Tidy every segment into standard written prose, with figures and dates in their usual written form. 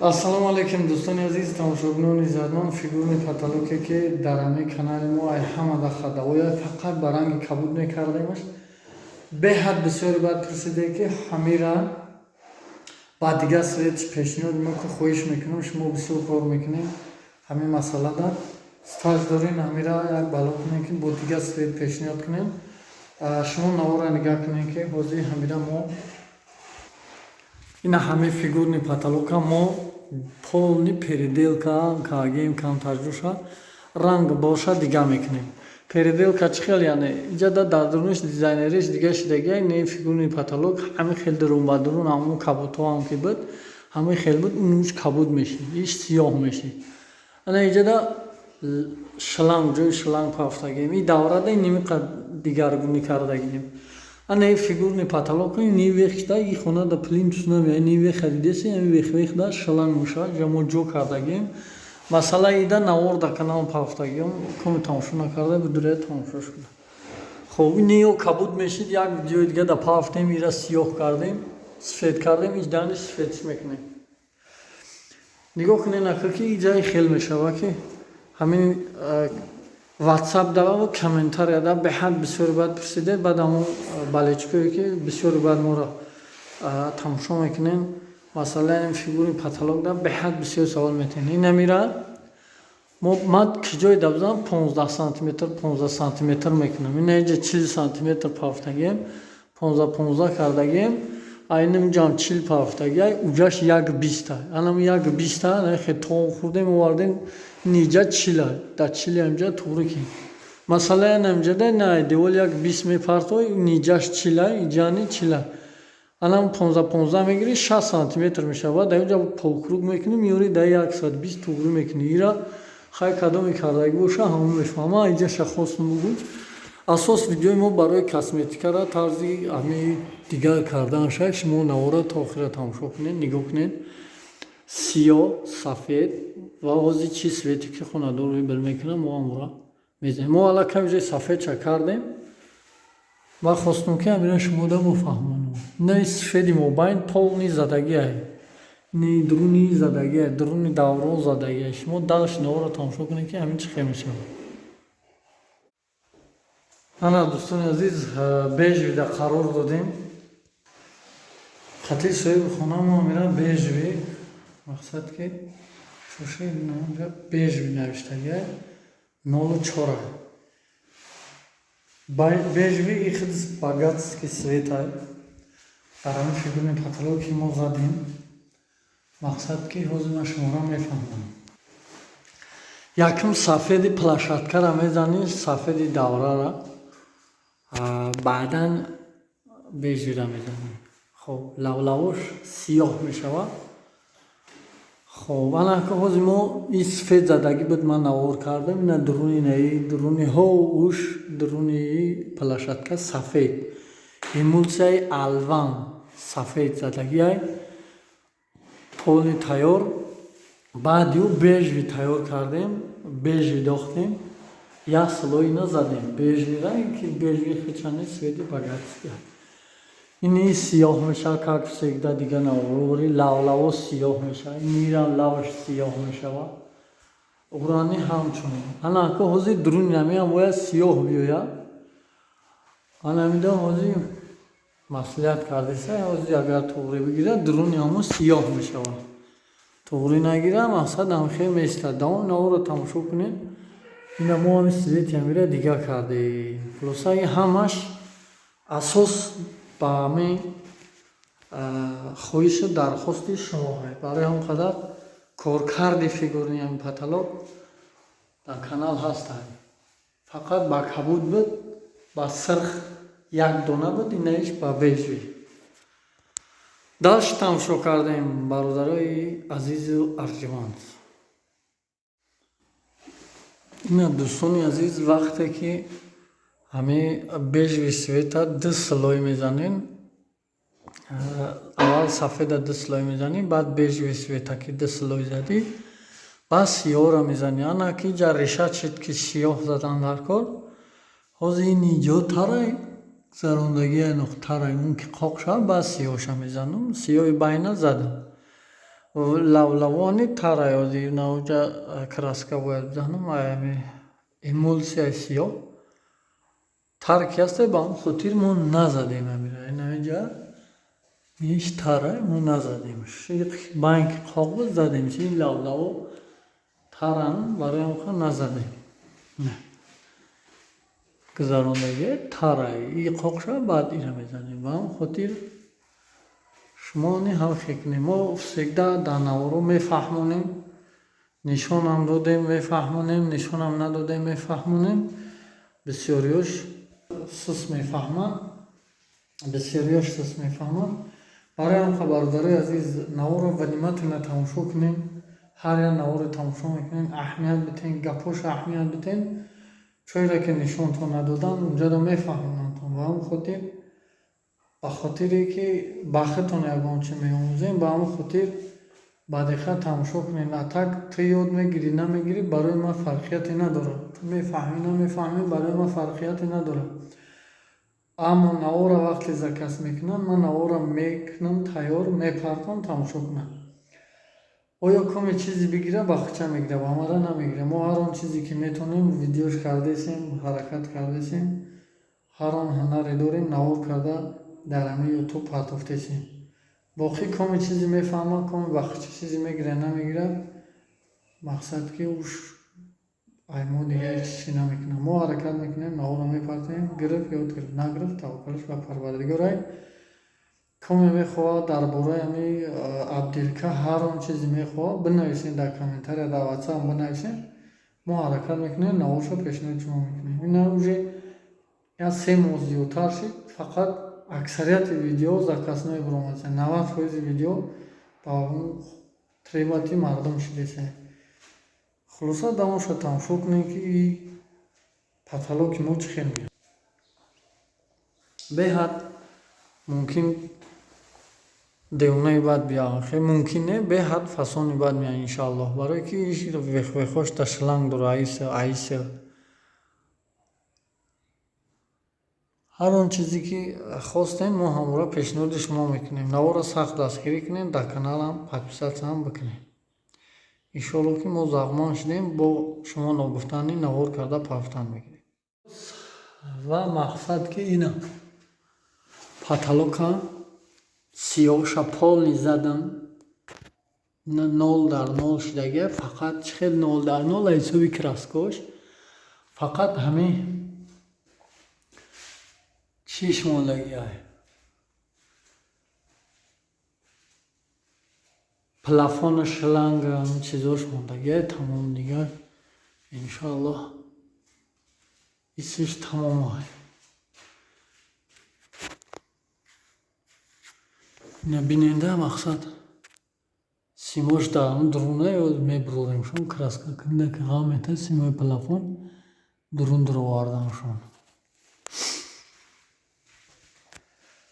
Ассалому алайкум, дӯстони азиз, тамошобинони иззатманд. Фигурный потолоке, ки дар ҳамин канали мо ай ҳамада хадавоя, фақат ба ранги кабуд мекардемаш. Беҳад бисёре баъд пурсиде, ки ҳамира ба дигар цвет пешниҳод мо ки. Хоҳиш мекунам, шумо бисёр кор мекунем, ҳамин масъалада стаж дорем, ҳамира як бало кунем, ки бо дигар цвет пешниҳод кунем. Шумо навора нигаҳ кунем, ки ҳозир ҳамира мо ина ҳамин фигурный потолока мо полный переделка кардем, камтарҷоша ранг боша, дига мекунем. Переделка чӣ хел? Яъне иҷада дар дуруниш дизайнериш дига шидагия. Не, фигурный потолок ҳамин хел дурун ба дурун, ҳамон кабудҳоам ки буд, ҳамин хел буд, унуш кабуд мешид, иш сиёҳ мешид. Ана иҷада шланг, ҷои шланг пафтагием, и даврада нимиқа дигаргунӣ кардагием. Ана и фигурный потолок ни вехта, и хонада плинтус намеяй, ни веха дидеси, ами вех-вехда шланг мешавад, ҷа мо ҷо кардагием. Масъала ида навор дар канал пафтагием, коми тамошо накарда бидуря тамошо шуда. Хоб, ин ё кабуд мешид, як видеои дига да пафтем, ира сиёҳ кардем, сфед кардем, иҷдани сфедш мекунем. Нигоҳ кунед, нака ки иҷаи хел мешава, ки ҳамин ватсап да, комментарияда беҳад бисёре баъд пурсидед. Баъд ҳамон болельщикое, ки бисёре баъд моро тамошо мекунем, масъалаи фигурный потолок да беҳад бисёр савол метиҳем. Ин амира мо ман ки ҷое да бизанам, 15 сантиметр, 15 сантиметр мекунам. Ина иҷа 40 сантиметр пафтагием, 15, 15 кардагием. Айнам ҷам 40 пафтагиай, уҷаш 1,20-а. Анам 1,20-а хе то хурдем, овардем, ниҷа 40-а, дар 40 амҷа туғри ки. Масалан, амҷада на девол 1,20 мепартой, ниҷаш 40-а, иҷани 40-а. Анам 15, 15 мегирӣ, 60 сантиметр мешавад. Дар инҷа полукруг мекунӣ, меёрӣ, дар 120 туғрӣ мекунӣ. Ира хай кадоме кардагӣ боша, ҳамон мефаҳма. Инҷаша хостум бугӯ. Асос видеои мо барои косметикара тарзи ҳами дигар карданша. Шумо навора то охира тамошо кунед, нигоҳ кунед. Сиёҳ, сафед ва ҳозир чӣ цвете ки хонадор выбор мекунам, мо ҳамора мезанем. Мо аллакай уже сафедша кардем. Ман хостум, ки ҳамина шумода буфаҳмонам. Ина сафеди мобайн полный задагиай, ини дуруни задагиай, дуруни даврон задагиай. Шумо дальше наворо тамошо кунед, ки ҳамин чӣ хел мешавад. Ана, дӯстони азиз, бежевыйда қарор додем. Қатли соҳиби хонамо мера бежевый, мақсад ки шоши бежевый навиштагиай, 0,4. Бежевый и худ богатский цветай. Дар ҳамин фигурный потолок ки мо задем, мақсад ки ҳозир ман шуморо мефаҳмам. Якум сафеди площадкара мезанӣ, сафеди даврара, баъдан бежевыйра мезанӣ. Хоб, лавлавош сиёҳ мешавад. Хоб, ана ҳозир мо ин сафед задагӣ буд, ман навор кардам. Ина дуруни наи дуруни ҳо уш дуруни площадка сафед, эмулсияи Алван сафед задагиай, полный тайёр. Баъди ӯ бежевый тайёр кардем, бежевый дохтем, як слой ина задем бежевыйра, ки бежевый хичани цвети богатский. Ини сиёҳ мешавад, как всегда, дига навори лавлаво сиёҳ мешавад, инирам лаваш сиёҳ мешавад, урани ҳамчунин. Ана ака, ҳозир дуруни намеам бояд сиёҳ биёяд. Ана ҳамида ҳозир маслиҳат кардеса, ҳозир агар туғрӣ бигирад, дуруни ҳамон сиёҳ мешавад. Туғрӣ нагирад, мақсад ҳамхел меистад. Давом наворо тамошо кунед. Ина мо ҳами цвети ҳамира дигар кардем. Хулоса, ин ҳамаш асос ба ҳамин хоҳишу дархости шумо. Барои ҳам қадар коркарди фигурный ҳамин потолок дар канал ҳастанд. Фақат ба кабуд буд, ба сирх як дона буд, инаиш ба бежевый. Дальше тамошо кардем, бародарои азизу арҷуманд. Ина, дӯстони азиз, вақте ки ҳамин бежевый цвета ду слой мезанем, аввал сафеда ду слой мезанӣ, баъд бежевый цвета ки ду слой задӣ, баъд сиёҳро мезанӣ. Ана ки ҷа решать шуд, ки сиёҳ задан дар кор. Ҳозир ин иҷо тарай зарондагия тарай, он ки қоқ шавад, баъд сиёҳша мезанам. Сиёҳи байна задам. Лавлавони тарай ози навҷа краска бояд бизанам, ами эмулсияи сиёҳ тар ки ҳасте, ба ҳамн хотир мо назадем амира. Инаинҷа иш тарай, мо назадемш. Банки қоқ буд, задемш. Ин лавлаво таран, барои ҳамин назадем. Гузарондагӣ тарай и қоқ шава, баъд ира мезанем. Ба ҳамн хотир шумо ни ҳам фикр кунем. Мо всегда дар наворо мефаҳмонем, нишонам додем, мефаҳмонем, нишонам надодем, мефаҳмонем. Бисёриёш сус мефаҳманд, бисёриёш сус мефаҳманд. Барои ҳам, бародарои азиз, наворро внимательно тамошо кунем. Ҳар як наворро тамошо мекунем, аҳамият битен, гапҳоша аҳамият битен. Чойре ки нишонтон надоданд, унҷаро мефаҳмонандтон. Ба ҳамн хотир, ба хотире ки ба худтон ягон чи меомӯзем, ба ҳамн хотир ба диққат тамошо кунед. А так ту ёд мегирӣ, намегирӣ, барои ман фарқияте надорад. Ту мефаҳмӣ, намефаҳмӣ, барои ман фарқияте надорад. Аммо наворро вақте заказ мекунанд, ман наворро мекунам тайёр, мепартом, тамошо кунанд. Оё коме чизе бигирад, ба худша мегирад, ба мара намегирад. Мо ҳар он чизе ки метавонем, видеош кардесем, ҳаракат кардесем, ҳар он ҳунаре дорем, навор карда дар ҳамин ютуб партофтесем. Боқӣ коме чизе мефаҳмад, коме ба худша чизе мегирад, намегирад, мақсад ки уш ай мо дига ҳеҷ чӣ намекунам. Мо ҳаракат мекунем, наворро мепартоем, гирифт, ёд гирифт, нагирифт, таваккалаш ба Парвардигор. Ай коме мехоҳад дар бораи ҳамин отделка ҳар он чизе мехоҳад, бинависед дар комментария, дар ватсап бинависед, мо ҳаракат мекунем, наворшо пешниҳоди шумо мекунем. Ина уже як 3 моҳ зиёдтар шид, фақат аксарияти видео заказное баромадааст. 90% видео ба требовати мардум шудааст. Хулоса, давомша тамошо кунем, ки потолоки мо чӣ хел меяд. Беҳад мумкин девонаи бад биёяд, хел мумкин не, беҳад фасони бад меяд, иншоаллоҳ. Барое ки вехвехош да шланг дора, аиса аиса. Ҳар он чизе ки хостем, мо ҳамвора пешниҳоди шумо мекунем. Наворро сахт дастгирӣ кунем, дар каналам подписатсиям бикунем. Иншоаллоҳ, ки мо завқманд шудем, бо шумо ногуфтанӣ навор карда партофтан мегирем. Ва мақсад ки ина потолока сиёҳша полный задам, 0 дар 0 шудагия. Фақат чӣ хел 0 дар 0? Ҳисоби краскош фақат ҳамин чиш мондагиай, плафону шланга, ҳамин чизош мондагиай, тамом. Дигар, иншоаллоҳ, исиш тамомай. Ина биненда, мақсад, симош дар дуруна мебуроремшон, краска кунда ки ғам метад, симои плафон дурун дуроварданшон.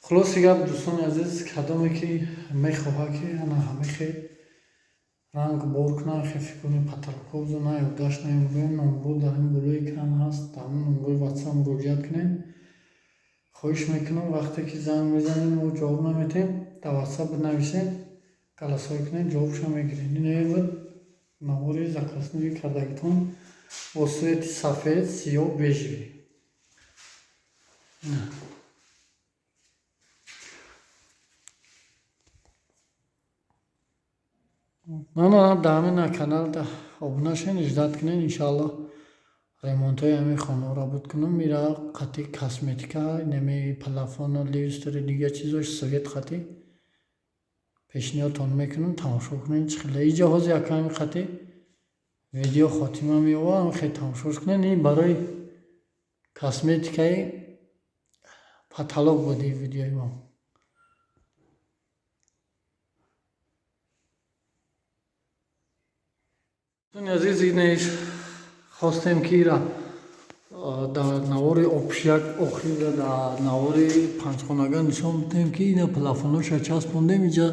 Хулоси гап, дӯстони азиз, кадоме ки мехоҳад, ки ана ҳамин хел ранг бор кунад, хел фикрни потолокҳо бизанад, ёддашт намебурем, номбур дар ин болои экран ҳаст, дар ҳамин номбури ватсап муроҷиат кунед. Хоҳиш мекунам, вақте ки занг мезанем, мо ҷавоб наметиҳем, дар ватсап бинависед, голосовой кунед, ҷавобша мегиред. Инаи буд навори заказной кардагитон бо цвети сафед, сиёҳ, бежевый. Мана дар ҳамин канал обуна шавед, ждать кунед, иншоаллоҳ, ремонтҳои ҳамин хонаҳоро буд кунам. Ира қати косметика, инами плафону люстри, дигар чизош, свет қати пешниҳодтон мекунам, тамошо кунед чӣ хеле. Иҷа ҳозир яками қати видео хотима меёбад, хел тамошош кунед. Ин барои косметикаи потолок буд ин видеои мо. Дӯстони азиз, инеш хостем, ки ира дар навори обшияк охирра дар навори панҷхонага нишон бидиҳем, ки ина плафоноша часпондем. Иҷа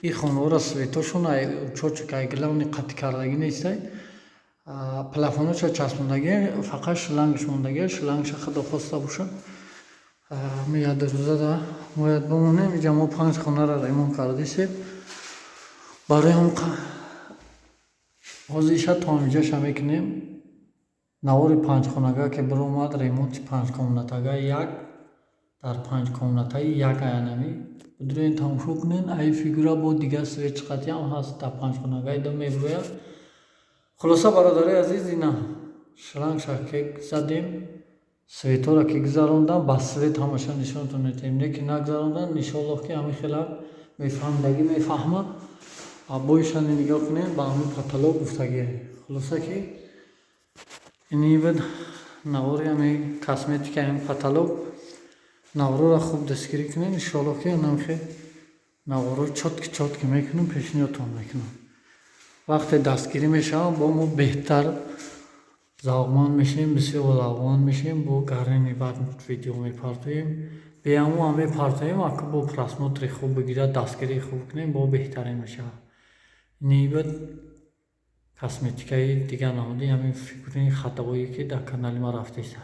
ин хонаҳоро светошон учётчик ай главный қатъ кардагӣ нестай, плафоноша часпондагӣ, фақат шлангш мондагӣ. Шлангша худо хоста бошад, як рӯзада бояд бимонем. Иҷа мо панҷ хонаро ремонт кардесем. Барои ҳам ҳозир иша то ҳамиҷаша мекунем. Навори панҷхонага ки биромад, ремонти панҷкомнатага, як дар панҷкомнатаи як аянами бидурен, тамошо кунен. Аи фигура бо дигар свет чиқатиам ҳаст, дар панҷхонагаи ду мебирояд. Хулоса, бародарои азиз, ина шлангша ки задем, светҳоро ки гузарондам, ба свет ҳамаша нишонтон метиҳем. Не ки нагузарондан, иншоаллоҳ, ки ҳамин хела мефаҳмидагӣ мефаҳма. Боишани нигоҳ кунем, ба ҳамин потолок гуфтагӣ. Хулоса, ки ини буд навори ҳами косметика, ҳами потолок. Наворро хуб дастгирӣ кунед. Иншоаллоҳ, ки анамхе наворро чётко чётко мекунам, пешниҳодтон мекунам. Вақте дастгирӣ мешавам, бо мо беҳтар завқманд мешавем, бисёр завқманд мешавем, бо гарани баъд видео мепартоем. Беаму ҳам мепартоем, ака бо просмотри хуб бигирад, дастгирии хуб кунем, бо беҳтарин мешавад. Ини буд косметикаи дигар намуди ҳамин фигураи хатовое, ки дар канали ма рафтеста.